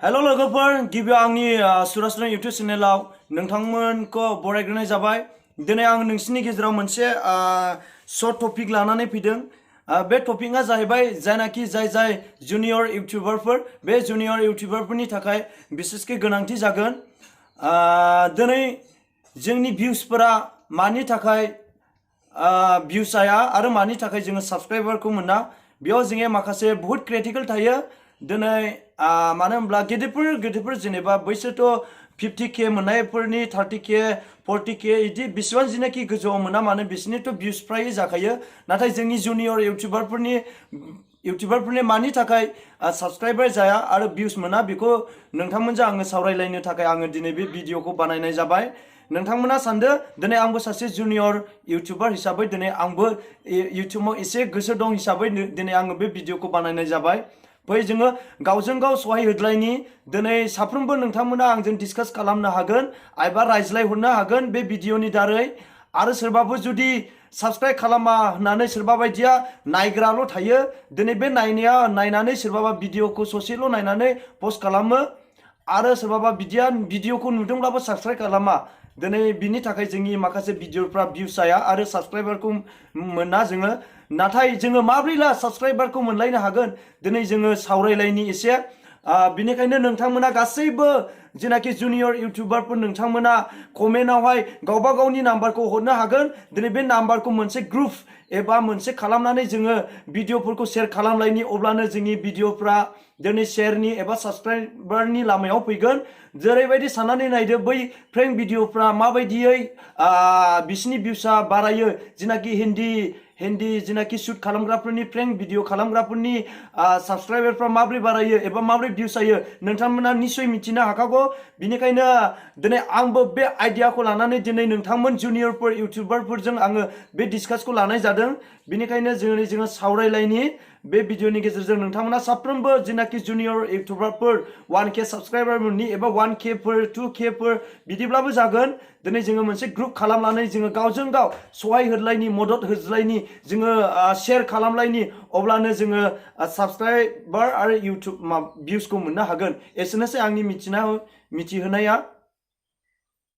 Hello लोगोफोर गिबियाव आंनि सुरासना यूट्यूब चेनेलाव नोंथांमोनखौ बरायग्रोनाय जाबाय। दिनै आं नोंसिनि गेजेराव मोनसे शर्ट टपिक लानानै फैदों। बे टपिकआ जाहैबाय जायनाखि जाय जुनियर यूट्यूबारफोर बे जुनियर यूट्यूबारफोरनि थाखाय बिसेसकै गोनांथि जागोन। दिनै जोंनि भिउसफोरा मानि थाखाय भिउस जाया आरो मानि थाखाय जोङो साबस्क्राइबारखौ मोना, बेयाव जोङो माखासे बहुत क्रिटिकल थायो। दिनै मानो होनब्ला गेदेरफोर जेनेबा बैसोरथ' 50K मोननायफोरनि 30K 40K इदि बेसेबां जिनाखि गोजौआव मोना मानो बिसोरनिथ' भिउस फ्राय जाखायो। नाथाय जोंनि जुनियर यूट्यूबारफोरनि मानि थाखाय साबस्क्राइबार जाया आरो भिउस मोना बेखौ नोंथांमोनजों आङो सावरायलायनो थाखाय आङो दिनै बे भिडिअखौ बानायनाय जाबाय। नोंथांमोना सानदो दिनै आंबो सासे जुनियर यूट्यूबार हिसाबै दिनै आंबो यूट्यूबाव एसे गोसो दं हिसाबै दिनै आङो बे भिडिअखौ बानायनाय जाबाय। फै जोङो गावजों गाव सहाय होलायनि। दिनै साफ्रोमबो नोंथांमोना आंजों डिसकास खालामनो हागोन एबा रायज्लायहरनो हागोन बे भिडिअनि दारै। आरो सोरबाबो जुदि साबस्क्राइब खालामा होननानै सोरबा बायदिया नायग्राल' थायो, दिनै बे नायनानै सोरबाबा भिडिअखौ ससेल' नायनानै पस्ट खालामो आरो सोरबाबा बिदिया भिडिअखौ नुदोंब्लाबो साबस्क्राइब खालामा। दिनै बिनि थाखाय जोंनि माखासे भिडिअफ्रा भिउस जाया आरो साबस्क्राइबारखौ मोना जोङो। नाथाय जोङो माब्रैला साबस्क्राइबारखौ मोनलायनो हागोन दिनै जोङो सावरायलायनि एसे। बेनिखायनो नोंथांमोना गासैबो जेनाखि जुनियर यूट्यूबारफोर नोंथांमोना कमेन्टआवहाय गावबा गावनि नाम्बारखौ हरनो हागोन। दिनै बे नाम्बारखौ मोनसे ग्रुप एबा मोनसे खालामनानै जोङो भिडिअफोरखौ शेयार खालामलायनि, अब्लानो जोंनि भिडिअफ्रा दिनै शेयारनि एबा साबस्क्राइबारनि लामायाव फैगोन। जेरैबायदि साननानै नायदो बै प्रेंक भिडिअफ्रा माबायदियै बिसिनि भिउसा बारायो, जेनाखि हिन्दी जेनाखि शुट खालामग्राफोरनि प्रेंक भिडिअ खालामग्राफोरनि साबस्क्राइबारफ्रा माब्रै बारायो एबा माब्रै भिउस जायो नोंथांमोना निश्चय मिथिनो हाखागौ। बिनिखायनो दिनै आंबो बे आइडियाखौ लानानै दिनै नोंथांमोन जुनियरफोर यूट्यूबारफोरजों आङो बे डिसकासखौ लानाय जादों। बिनिखायनो जोङो सावरायलायनि बे भिडिअनि गेजेरजों नोंथांमोना साफ्रोमबो जेनाखि जुनियर यूट्यूबारफोर 1K साबस्क्राइबार मोननि एबा 1Kफोर 2Kफोर बिदिब्लाबो जागोन। दिनै जोङो मोनसे ग्रुप खालामनानै जोङो गावजों गाव सहाय होलायनि, मदद होलायनि, जोङो शेयार खालामलायनि, अब्लानो जोङो साबस्क्राइबार आरो भिउसखौ मोननो हागोन। एसेनोसै आंनि मिथिहोनाया।